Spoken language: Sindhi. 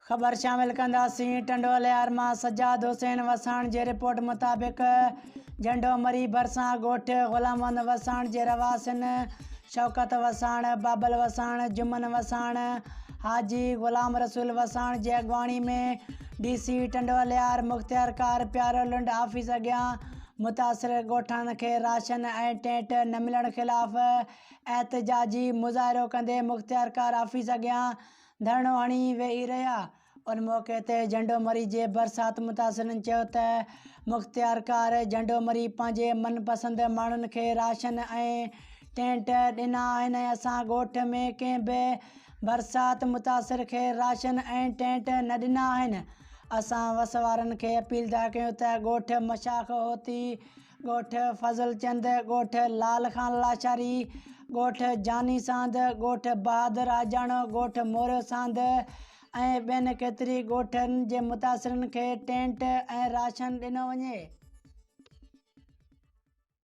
خبر شامل ڪنداسين ٽنڊو الهيار مان سجاد حسين وساڻ جي رپورٽ مطابق جهنڊو مري ڀرسان ڳوٺ غلام محمد وساڻ جي رهواسين شوڪت وساڻ، بابل وساڻ، جمن وساڻ، حاجي غلام رسول وساڻ جي اڳواڻي ۾ ڊي سي ٽنڊو الهيار مختيارڪار پيارو لنڊ آفيس اڳيان متاثر ڳوٺاڻن کي راشن ۽ ٽينٽ نه ملڻ خلاف احتجاجي مظاهرو ڪندي مختيارڪار آفيس اڳيان ڌرڻو هڻي ويهي رهيا. ان موقعي تي جهنڊو مري جي برسات متاثرن چيو ته مختيارڪار جهنڊو مري پنهنجي من پسند ماڻهن کي راشن ۽ ٽينٽ ڏنا آهن ۽ اسان ڳوٺ ۾ ڪنهن به برسات متاثر کي راشن ۽ ٽينٽ نه ڏنا آهن اسان وس وارن کي اپيل ٿا ڪيون ته ڳوٺ مشاخ هوتي ڳوٺ فضل چند، ڳوٺ لال خان لاشاري، ڳوٺ جاني ساند، ڳوٺ بهادر حاجاڻو، ڳوٺ موريو ساند ۽ ٻين ڪيتري ڳوٺن جي متاثرن کي ٽينٽ ۽ راشن ڏنو وڃي.